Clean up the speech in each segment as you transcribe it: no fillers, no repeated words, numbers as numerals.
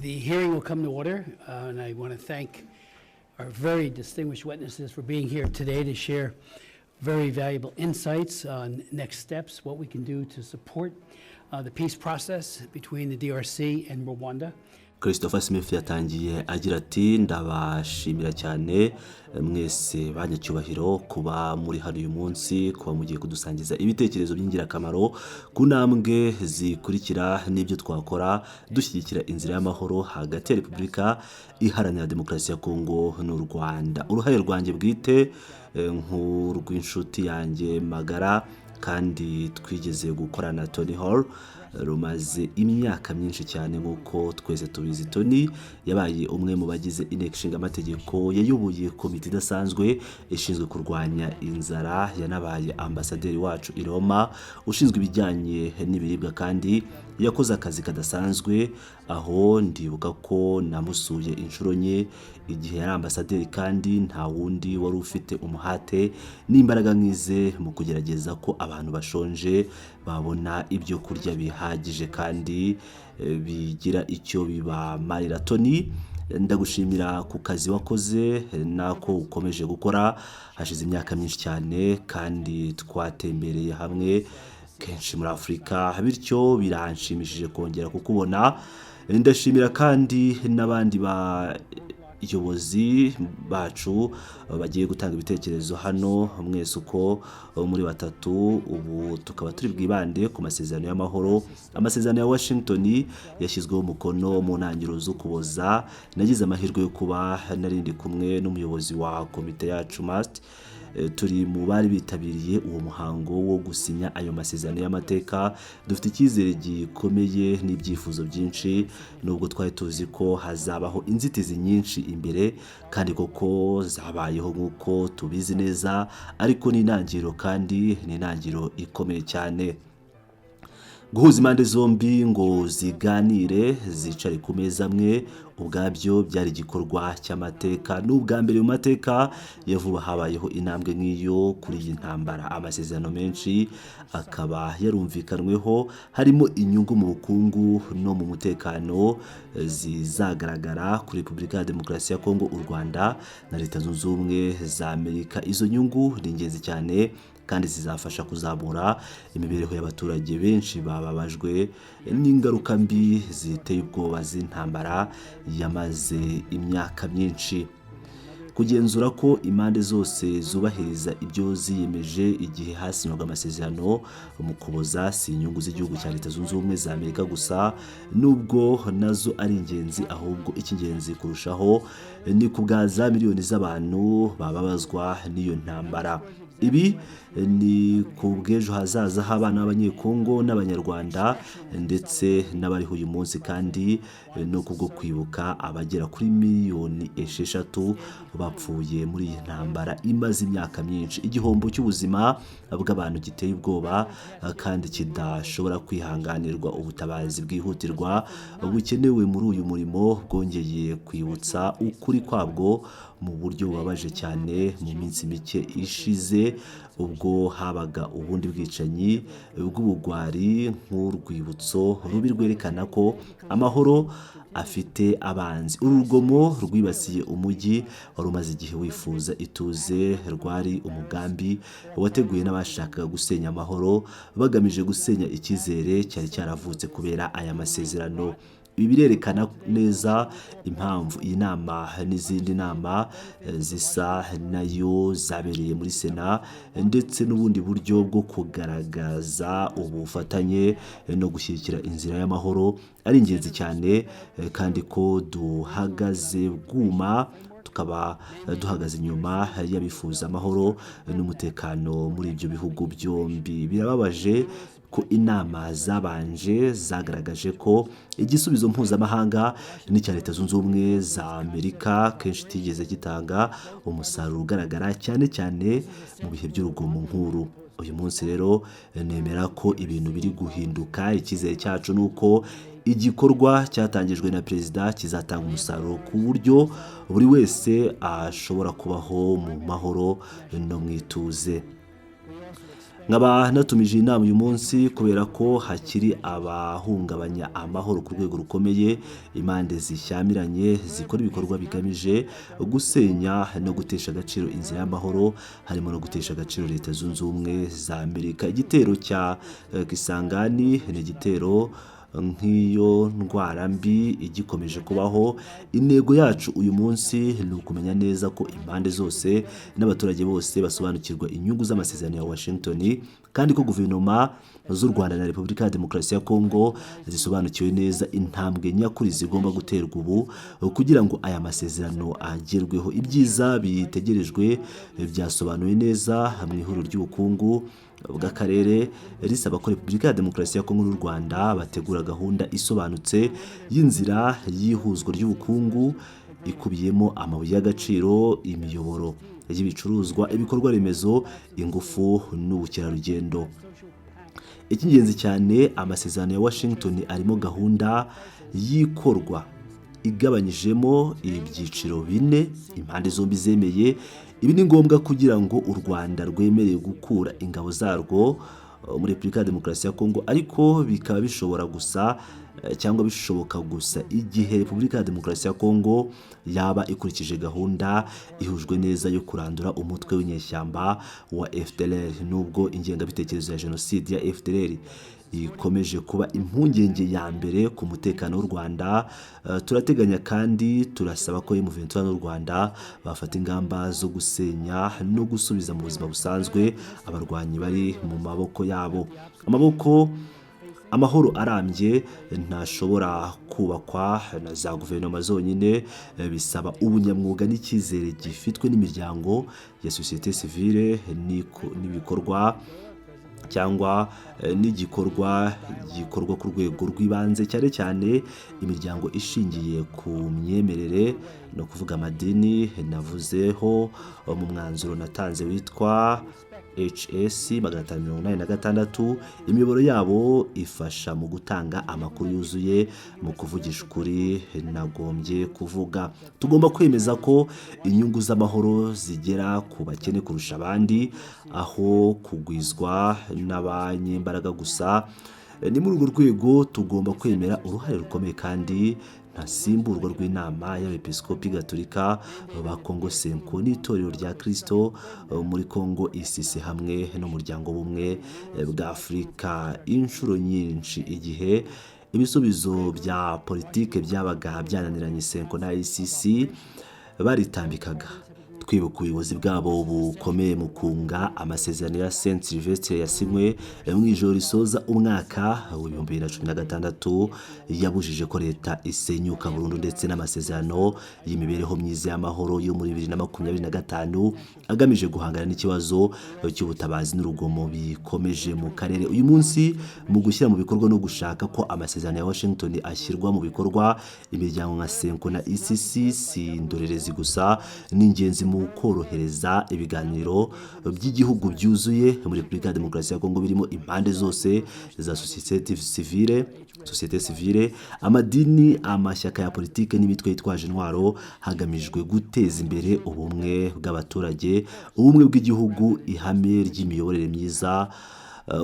The hearing will come to order, and I want to thank our very distinguished witnesses for being here today to share very valuable insights on next steps, what we can do to support the peace process between the DRC and Rwanda. Christopher Smith yatangiye agira ati: "Ndabashimira cyane mwese banyacyubahiro kuba muri hano uyu munsi, kuba mugiye kudusangiza ibitekerezo by'ingirakamaro ku ntambwe zikurikira n'ibyo twakora dushyigikira inzira y'amahoro hagati ya Repubulika Iharanira Demokarasi ya Kongo n'u Rwanda. Uruhare rwanjye bwite, nk'urw'inshuti yanjye magara kandi twigeze gukorana, Tony Hall, rumaze imyaka myinshi cyane. Nk'uko twese tubizi, Tony yabaye umwe mu bagize Inteko Ishinga Amategeko, yayoboye komite idasanzwe ishinzwe kurwanya inzara, yanabaye ambasaderi wacu i Roma ushinzwe ibijyanye n'ibiribwa, kandi yakoze akazi kadasanzwe. Aho ndibuka ko namusuye inshuro nke igihe yari ambasaderi, kandi nta wundi wari ufite umuhate n'imbaraga nk'ize mu kugerageza ko abantu bashonje babona ibyo kurya bihagije kandi bigira icyo bibamarira. Tony, ndagushimira ku kazi wakoze n'ako ukomeje gukora hashize imyaka myinshi cyane, kandi twatembereye hamwe kenshi muri Afurika, bityo biranshimishije kongera kukubona. Ndashimira kandi n'abandi bayobozi bacu bagiye gutanga ibitekerezo hano mwese uko muri batatu. Ubu tukaba turi bwibande ku masezerano y'amahoro, amasezerano ya Washington yashyizweho umukono mu ntangiriro z'Ukuboza. Nagize amahirwe yo kuba narindi kumwe n'umuyobozi wa komite yacu Mast, turi mu bari bitabiriye uwo muhango wo gusinya ayo masezerano y'amateka. Dufite icyizere gikomeye n'ibyifuzo byinshi, nubwo twari tuzi ko hazabaho inzitizi nyinshi imbere, kandi koko zabayeho nk'uko tubizi neza, ariko ni intangiriro, kandi ni intangiriro ikomeye cyane. Guhuza impande zombi ngo ziganire, zicare ku meza amwe, ubwabyo byari igikorwa cy'amateka. Ni ubwa mbere mu mateka ya vuba habayeho intambwe nk'iyo kuri iyi ntambara. Amasezerano menshi akaba yarumvikanweho, harimo inyungu mu bukungu no mu mutekano zizagaragara kuri Repubulika ya Demokarasi ya Kongo, u Rwanda na Leta Zunze Ubumwe za Amerika. Izo nyungu ni ingenzi cyane kandi zizafasha kuzamura imibereho y'abaturage benshi bababajwe n'ingaruka mbi ziteye ubwoba z'intambara yamaze imyaka myinshi. Kugenzura ko impande zose zubahiriza ibyo ziyemeje igihe hasinywaga amasezerano mu Kuboza si inyungu z'igihugu cya Leta Zunze Ubumwe za Amerika gusa, nubwo nazo ari ingenzi, ahubwo icy'ingenzi kurushaho ni ku bwa za miliyoni z'abantu bababazwa n'iyo ntambara. Ibi ni ku bw'ejo hazaza h'abana b'Abanyekongo n'Abanyarwanda ndetse n'abariho uyu munsi, kandi no kubwo kwibuka abagera kuri miliyoni 6 bapfuye muri iyi ntambara imaze imyaka myinshi. Igihombo cy'ubuzima bw'abantu giteye ubwoba kandi kidashobora kwihanganirwa. Ubutabazi bwihutirwa bukenewe muri uyu murimo bwongeye kwibutsa ukuri kwabwo mu buryo bubabaje cyane mu minsi mike ishize, ubwo habaga ubundi bwicanyi bw'ubugwari, nk'urwibutso rubi rwerekana ko amahoro afite abanzi. Uru rugomo rwibasiye umujyi wari umaze igihe wifuza ituze rwari umugambi wateguye n'abashakaga gusenya amahoro, bagamije gusenya icyizere cyari cyaravutse kubera aya masezerano. Ibi birerekana neza impamvu iyi nama n'izindi nama zisa nayo zabereye muri Sena, ndetse n'ubundi buryo bwo kugaragaza ubufatanye no gushyigikira inzira y'amahoro ari ingenzi cyane, kandi ko duhagaze bwuma, tukaba duhagaze inyuma y'abifuza amahoro n'umutekano muri ibyo bihugu byombi. Birababaje ko inama zabanje zagaragaje ko igisubizo mpuzamahanga n'icya Leta Zunze Ubumwe za Amerika kenshi kitigeze gitanga umusaruro ugaragara, cyane cyane mu bihe by'urugomo nk'uru. Uyu munsi rero nemera ko ibintu biri guhinduka. Icyizere cyacu ni uko igikorwa cyatangijwe na perezida kizatanga umusaruro ku buryo buri wese ashobora kubaho mu mahoro no mu ituze. Nkaba natumije iyi nama uyu munsi kubera ko hakiri abahungabanya amahoro ku rwego rukomeye, impande zishyamiranye zikora ibikorwa bigamije gusenya no gutesha agaciro inzira y'amahoro, harimo no gutesha agaciro Leta Zunze Ubumwe za Amerika. Igitero cya Kisangani ni igitero nk'iyo ndwara mbi igikomeje kubaho. Intego yacu uyu munsi ni ukumenya neza ko impande zose n'abaturage bose basobanukirwa inyungu z'amasezerano ya Washington, kandi ko guverinoma z'u Rwanda na Repubulika ya Demokarasi ya Kongo zisobanukiwe neza intambwe nyakuri zigomba guterwa ubu kugira ngo aya masezerano agerweho. Ibyiza bitegerejwe byasobanuwe neza mu ihuriro ry'ubukungu bw'akarere risaba ko Repubulika ya Demokarasi ya Kongo n'u Rwanda bategura gahunda isobanutse y'inzira y'ihuzwa ry'ubukungu ikubiyemo amabuye y'agaciro, imiyoboro y'ibicuruzwa, ibikorwa remezo, ingufu n'ubukerarugendo. Icy'ingenzi cyane, amasezerano ya Washington arimo gahunda y'ikorwa igabanyijemo ibyiciro bine impande zombi zemeye. Ibi ni ngombwa kugira ngo u Rwanda rwemere gukura ingabo zarwo muri Repubulika ya Demokarasi ya Kongo, ariko bikaba bishobora gusa cyangwa bishoboka gusa igihe Repubulika ya Demokarasi ya Kongo yaba ikurikije gahunda ihujwe neza yo kurandura umutwe w'inyeshyamba wa FDLR. Nubwo ingengabitekerezo ya jenoside ya FDLR ikomeje kuba impungenge ya mbere ku mutekano w'u Rwanda, turateganya kandi turasaba ko M23 n'u Rwanda bafata ingamba zo gusenya no gusubiza mu buzima busanzwe abarwanyi bari mu maboko yabo. Amahoro arambye ntashobora kubakwa na za guverinoma zonyine, bisaba ubunyamwuga n'icyizere gifitwe n'imiryango ya sosiyete sivile n'ibikorwa cyangwa n'igikorwa gikorwa ku rwego rw'ibanze, cyane cyane imiryango ishingiye ku myemerere, ni ukuvuga amadini navuzeho mu mwanzuro natanze witwa HS 586. Imiyoboro yabo ifasha mu gutanga amakuru yuzuye, mu kuvugisha ukuri nagombye kuvuga. Tugomba kwemeza ko inyungu z'amahoro zigera ku bakene kurusha abandi, aho kugwizwa n'abanyembaraga gusa. Ni muri urwo rwego tugomba kwemera uruhare rukomeye kandi ntasimburwa rw'inama y'abepiskopi gatolika ba Kongo Senko n'itorero rya Kristo muri Kongo ICC hamwe n'umuryango w'ubumwe bwa Afurika. Inshuro nyinshi igihe ibisubizo bya politike byabaga byananiranye, Senko na ICC baritambikaga. Twibuka ubuyobozi bwabo bukomeye mu kunga amasezerano ya Saint Sylvestre yasinywe mu ijoro risoza umwaka w'2016 yabujije ko leta isenyuka burundu, ndetse n'amasezerano y'imibereho myiza y'amahoro yo muri 2025 agamije guhangana n'ikibazo cy'ubutabazi n'urugomo bikomeje mu karere. Uyu munsi, mu gushyira mu bikorwa no gushaka ko amasezerano ya Washington ashyirwa mu bikorwa, imiryango nka Senko na ICC si indorerezi gusa, ni ingenzi mu korohereza ibiganiro by'igihugu byuzuye muri Repubulika ya Demokarasi ya Kongo, birimo impande zose za sosiyete sivile, amadini, amashyaka ya politike n'imitwe yitwaje intwaro, hagamijwe guteza imbere ubumwe bw'abaturage, ubumwe bw'igihugu, ihame ry'imiyoborere myiza.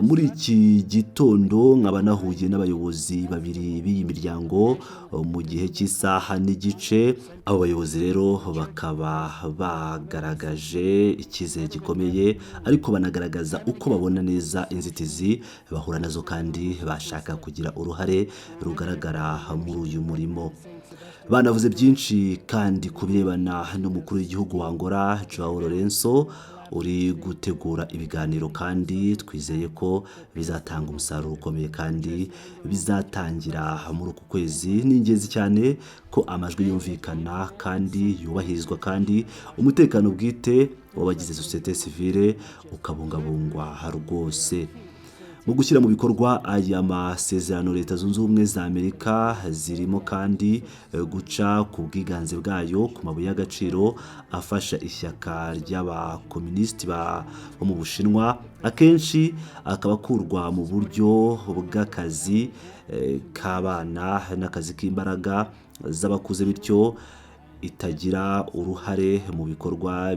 Muri iki gitondo nkaba nahuye n'abayobozi babiri b'iyi miryango mu gihe cy'isaha n'igice. Abo bayobozi rero bakaba bagaragaje icyizere gikomeye, ariko banagaragaza uko babona neza inzitizi bahura nazo kandi bashaka kugira uruhare rugaragara muri uyu murimo. Banavuze byinshi kandi ku birebana n'umukuru w'igihugu wa Angola João Lourenço uri gutegura ibiganiro, kandi twizeye ko bizatanga umusaruro ukomeye kandi bizatangira muri uku kwezi. Ni ingenzi cyane ko amajwi yumvikana kandi yubahirizwa, kandi umutekano bwite w'abagize sosiyete sivile ukabungabungwa rwose. Mu gushyira mu bikorwa aya masezerano, Leta Zunze Ubumwe za Amerika zirimo kandi guca ku bwiganze bwayo ku mabuye y'agaciro afasha ishyaka ry'abakomunisiti bo mu Bushinwa, akenshi akaba akurwa mu buryo bw'akazi k'abana n'akazi k'imbaraga z'abakuze, bityo itagira uruhare mu bikorwa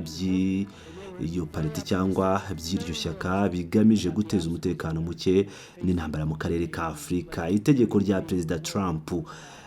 iyo pariti cyangwa by'iryo shyaka bigamije guteza umutekano muke n'intambara mu karere ka Afurika. Itegeko rya Perezida Trump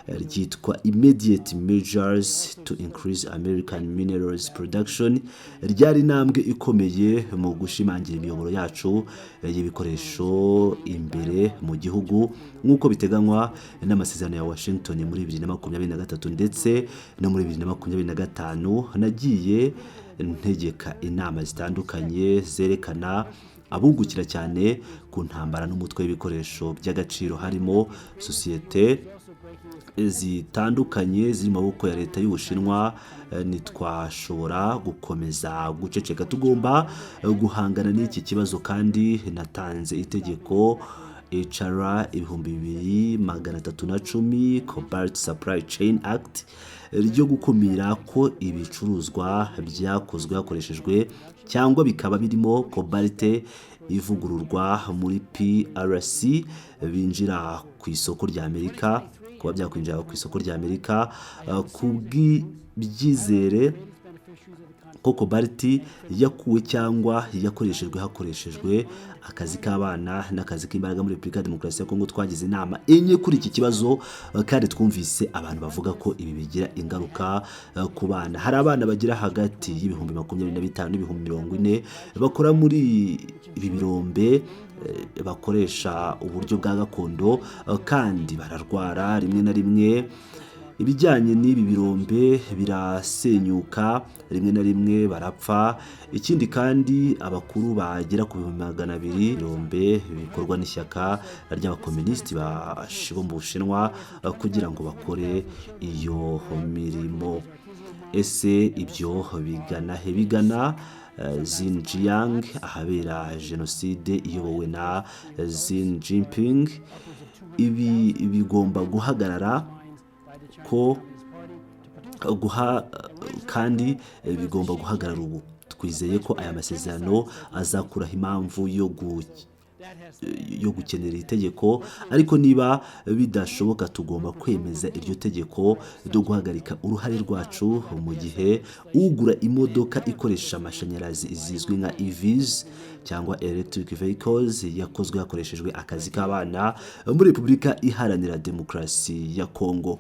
ryitwa Immediate Measures to Increase American Minerals Production ryari intambwe ikomeye mu gushimangira imiyoboro yacu y'ibikoresho imbere mu gihugu, nk'uko biteganywa n'amasezerano ya Washington muri 2023 ndetse no muri 2025. Nagiye ntegeka inama zitandukanye zerekana abungukira cyane ku ntambara n'umutwe w'ibikoresho by'agaciro, harimo sosiyete zitandukanye ziri mu maboko ya leta y'Ubushinwa. Ntitwashobora gukomeza guceceka, tugomba guhangana n'iki kibazo. Kandi natanze itegeko HR 2310, Cobalt Supply Chain Act, ryo gukumira ko ibicuruzwa byakozwe hakoreshejwe cyangwa bikaba birimo cobalt ivugururwa muri PRC binjira ku isoko rya Amerika, kuba byakwinjira ku isoko rya Amerika ku bw'ibyizere ko cobalt yakuwe cyangwa yakoreshejwe hakoreshejwe akazi k'abana n'akazi k'imbaraga muri Repubulika ya Demokarasi ya Kongo. Twagize inama enye kuri iki kibazo kandi twumvise abantu bavuga ko ibi bigira ingaruka ku bana. Hari abana bagira hagati y' 25,000 n'ib40,000 bakora muri ibi birombe bakoresha uburyo bwa gakondo kandi bararwara rimwe na rimwe. Ibijyanye n'ibi birombe birasenyuka, rimwe na rimwe barapfa. Ikindi kandi, abakuru bagera ku 200,000 birombe bikorwa n'ishyaka ry'abakomunisiti bo mu Bushinwa kugira ngo bakore iyo mirimo. Ese ibyo bigana he? Bigana Xinjiang, ahabera jenoside iyobowe na Xi Jinping. Ibi bigomba guhagarara ko guha kandi bigomba guhagarara ubu. Twizeye ko aya masezerano azakuraho impamvu yo gukenera itegeko, ariko niba bidashoboka, tugomba kwemeza iryo tegeko ryo guhagarika uruhare rwacu mu gihe ugura imodoka ikoresha amashanyarazi zizwi nka EVs cyangwa electric vehicles yakozwe hakoreshejwe akazi k'abana muri Repubulika Iharanira Demokarasi ya Kongo.